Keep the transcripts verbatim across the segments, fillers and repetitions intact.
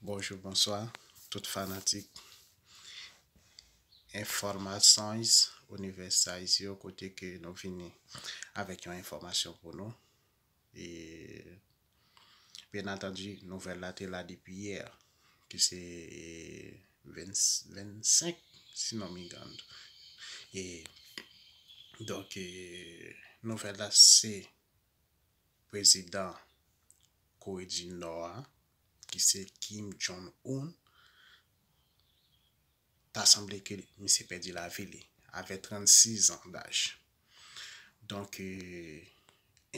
Bonjou, bonswa, tout fanatik Informações Universais yo, kote ke nou vini avèk yon enfòmasyon pou nou. E, byen antandi, nouvèl la te la depi yè, ki se venn, vennsenk, si non m igand. E, donk, e, nouvèl la se prezidan Kore di Nò a, ki se Kim Jong-un, ta sanble ke misye pèdi lavi li avè trannsis an daj. Donk, e,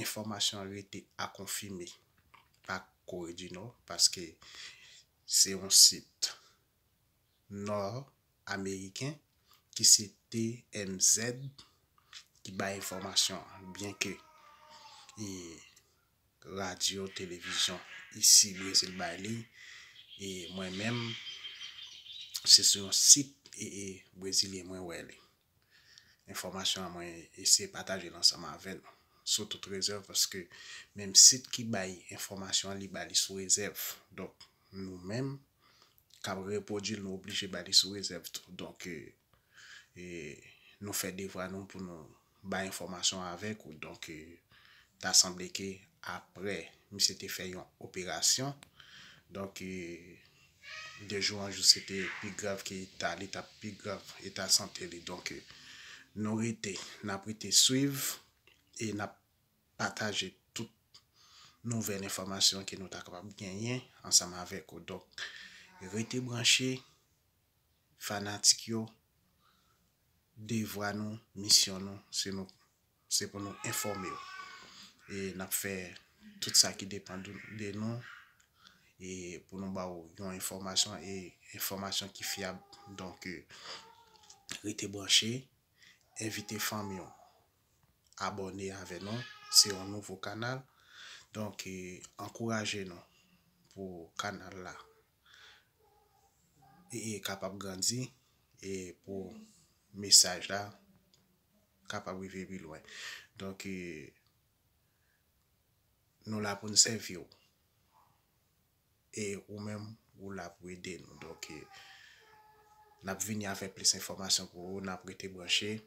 enfòmasyon an rete a konfime pa Kore di Nò, paske se yon sit nò ameriken ki se T M Z ki bay enfòmasyon an, byen ke, e, radyo, televizyon isi Brezil bay li, e mwen menm, se sou yon sit, e, e, brezilyen mwen wè li. Enfòmasyon an mwen eseye pataje l ansanm avè nou sou tout rezèv, paske menm sit ki bay enfòmasyon an, li ba li sou rezèv. Donk, nou menm k ap repwodui l, nou oblije ba li sou rezèv tou. Donk, e, e, nou fè devwa nou pou nou bay enfòmasyon avèk ou. Donk, e, ta sanble ke apre misye te fè yon operasyon, donk, e, de jou an jou, se te pi grav ke eta, li t ap pi grav, eta sante li. Donk, e, nou rete, n ap rete swiv e n ap pataje tout nouvèl enfòmasyon ke nou ta kapab genyen ansanm avèk ou. Donk, rete branche, fanatik yo, devwa nou, misyon nou, se nou, se pou nou enfòme w. E n ap fè tout sa ki depann de, de nou, e pou nou ba w yon enfòmasyon, e enfòmasyon ki fyab. Donk, e, rete branche, envite fanmi w abòne avè nou. Se yon nouvo kanal. Donk, e, ankouraje nou pou kanal la, e, e kapab grandi, e pou mesaj la kapab rive pi lwen. Donk, e, nou la pou n sèvi w. E ou menm, ou la pou ede nou. Donk, e, n ap vini avèk plis enfòmasyon pou ou, n ap rete branche.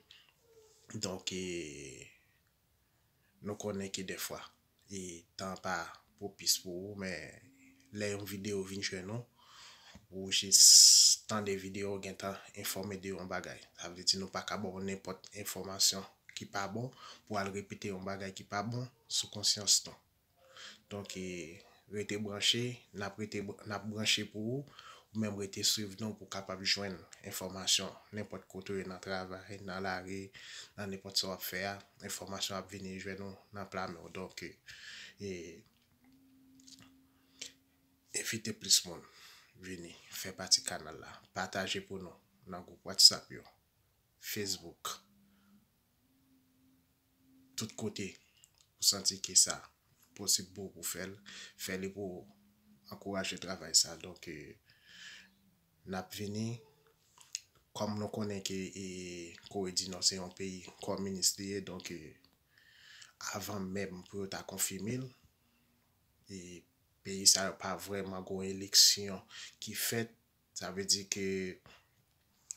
Donk, e, nou konnen ke dèfwa, e, tan pa pwopis pou ou, men lè yon videyo vin jwenn ou, ou jis tande videyo, ou gentan enfòme de yon bagay. Sa vle di nou pa ka ba w nenpòt enfòmasyon ki pa bon pou al repete yon bagay ki pa bon sou konsyans nou. Donk, e, rete branche, n ap rete, n ap branche pou ou, ou menm rete swiv nou pou w kapab jwenn enfòmasyon nenpòt kote w ye, nan travay, nan lari, nan nenpòt sa w ap fè a, enfòmasyon ap vini jwenn ou nan pla men w. Donk, e, envite plis moun vini fè pati kanal la, pataje pou nou nan gwoup WhatsApp yo, Facebook, tout kote ou santi ke sa posib pou ou pou fè l, fè li pou ankouraje travay sa. Donk, e, n ap vini, kòm nou konnen ke, e, Kore di Nò se yon peyi kominis li ye, donk, e, avan menm pou yo ta konfime l, e, peyi sa yo pa vrèman gon eleksyon ki fèt. Sa vle di ke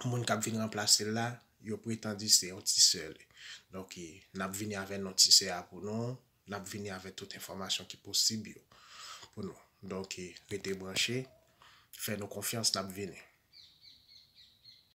moun k ap vin ranplase l la, yo pretann di se yon ti sè li. Donk, e, n ap vini avè non ti sè a pou nou, n ap vini avè tout enfòmasyon ki posib yo pou nou. Donk, e, rete branche, fè nou konfyans, n ap vini.